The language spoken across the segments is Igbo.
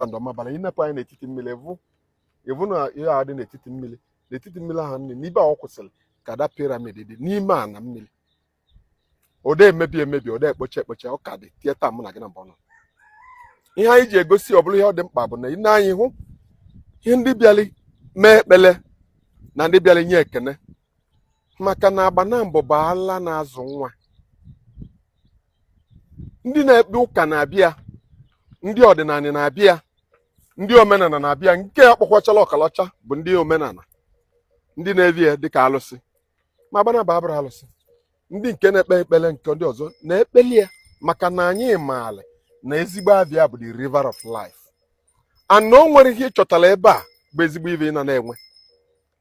And Ọmabala, ịnepụ anya n'etiti mmiri, ịvụ na ihe a dị n'etiti mmiri, n'etiti mmiri ahụ nne n'ibe a ọ kwụsịrị ka da pyramid dị n'ime ana mmiri. Ode emebi emebi, ode ekpocha ekpocha, ọ ka dị tie taa mụ na gị na mbụ nọ. Ihe anyị ji egosi ọ bụla ihe ọ dị mkpa bụ na ị na-anyị hụ ihe ndị bịali mee ekpele na ndị bịali nye ekene, maka na Agbanambọ bụ ala na-azụ nwa. Ndị na-ekpe ụka na-abịa, ndị ọdịnala na-abịa, ndị omenala na-abịa. Nke a kpọkwachala ọkalaọcha bụ ndị omenala, ndị na-evi ya dịka alụsị. Ma Agbanambọ abụrụ alụsị. Ndị nke na-ekpe ekpere nke ndị ọzọ na-ekpeli ya, maka na anyị maala na ezigbo abịa bụ the river of life, and na o nwere ihe ịchọtara ebe a bụ ezigbo ive ị na na-enwe.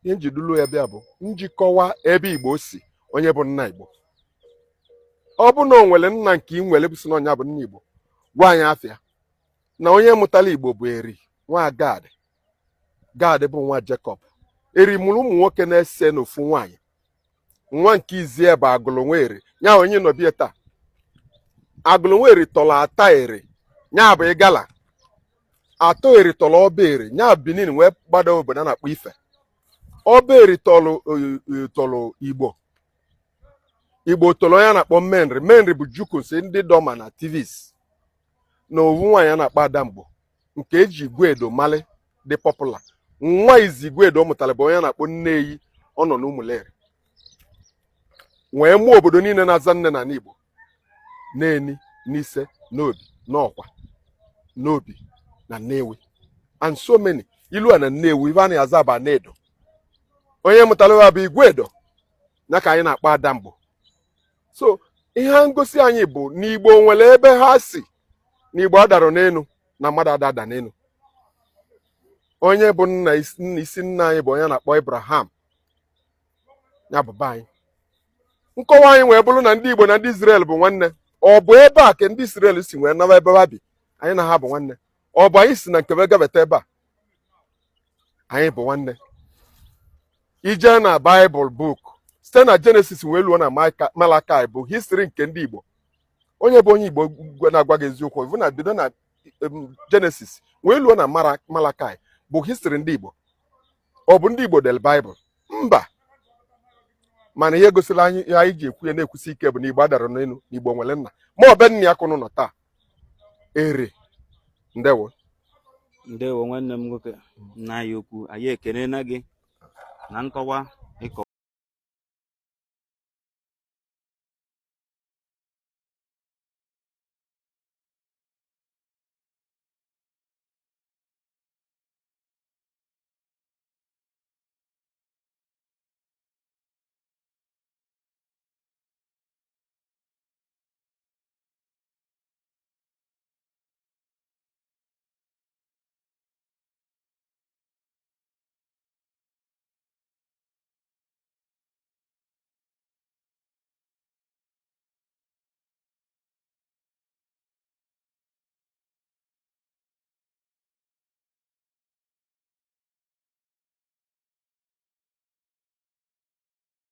Ihe njidulu ya bịa bụ njikọwa ebe Igbo si, onye bụ nna Igbo. Ọ bụ na o nwere nna nke ị nwere bụ si na ọnya bụ nna Igbo, gwa anyị afịa na onye mụtara Igbo bụ Eri nwa Gad. Gad bụ nwa Jacob. Eri mụrụ ụmụ nwoke na-ese n'ofu nwaanyị. Nwa nke izie bụ Agụlụ Nweri, ya onye nọbie taa. Agụlụ Nweri tọrọ ata Eri, ya bụ Ịgala. Atọ Eri tọrọ Ọba Eri, ya Benin, wee gbada obodo a na-akpọ Ife. Ọba Eri tọrọ tọrọ Igbo. Igbo tọrọ onye a na-akpọ Menri. Menri bụ Jukuns, ndị Doma na Tivis, na owu nwaanyị a na-akpọ Adamgbo, nke eji Igwedo mali dị popular. Nwa izi Igwedo mụtara bụ onye a na-akpọ Nneyi. Ọ nọ n'Ụmụleri wee mụọ obodo niile na-aza nne na Igbo: Neni, Nise, N'Obi, N'Ọkwa, N'Obi na Nnewi, and so many. Ilu a na Nnewi, ife a na-aza bụ Anedo. Onye mụtara ya bụ Igwedo, ya ka anyị na-akpọ Adamgbo. So ihe ngosi anyị bụ n'Igbo nwere ebe ha si, n'Igbo adara n'elu na mmadụ ada ada n'elu. Onye bụ nna isi nna anyị bụ onye na-akpọ Abraham, ya bụ be anyị. Nkọwa anyị wee bụrụ na ndị Igbo na ndị Israel bụ nwanne. Ọ bụ ebe a ka ndị Israel si wee naba ebe ha bi. Anyị na ha bụ nwanne. Ọ bụ anyị si na nkebe gabata ebe a, anyị bụ nwanne. Ije na Bible book, site na Genesis wee luo na Malachi, bụ history nke ndị Igbo. Onye bụ onye Igbo na-agwa gị eziokwu bụ na bido na Genesis wee luo na Malachi bụ history ndị Igbo. Ọ bụ ndị Igbo del Bible? Mba. Mana ihe gosiri anyị, ihe anyị ji ekwu ya na-ekwusi ike bụ na Igbo adara n'elu, na Igbo nwere nna, ma ọ be nna ya kụnụ nọ taa ere. Ndewo. Ndewo, nwanne m nwoke, nna anyị okwu. Anyị ekelela gị na nkọwa.